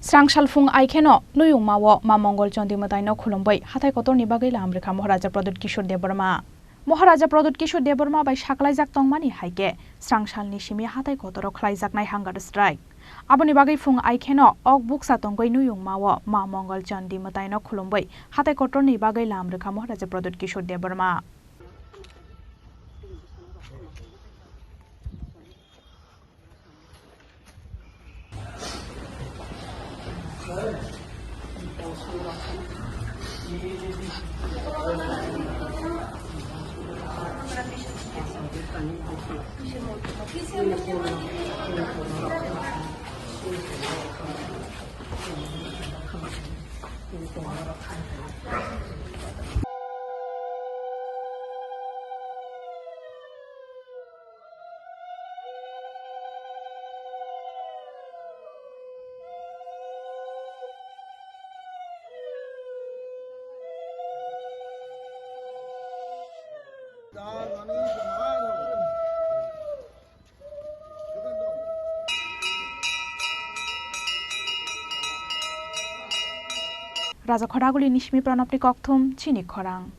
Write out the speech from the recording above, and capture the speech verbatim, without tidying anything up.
Srang salphung aikheno Nuyungmao Ma Mongol Chondi mwtaino khulumwi hathai kotorni bagwi lam rwkha Maharaja Pradyut Kishore Debbarma. Maharaja Pradyut Kishore Debbarma bai saklaijak tongmani hai khe srang salni simi hathai kotoro khlaijaknai hunger strike. Aboni bagwi phung aikheno ok buksa tongwi Nuyungmao Ma Mongol Chondi mwtaino khulumwi hathai kotorni bagwi lam rwkha Maharaja Pradyut Kishore Debbarma. Raja Khodaguli ni simi Pranobni kokthum chini khorang.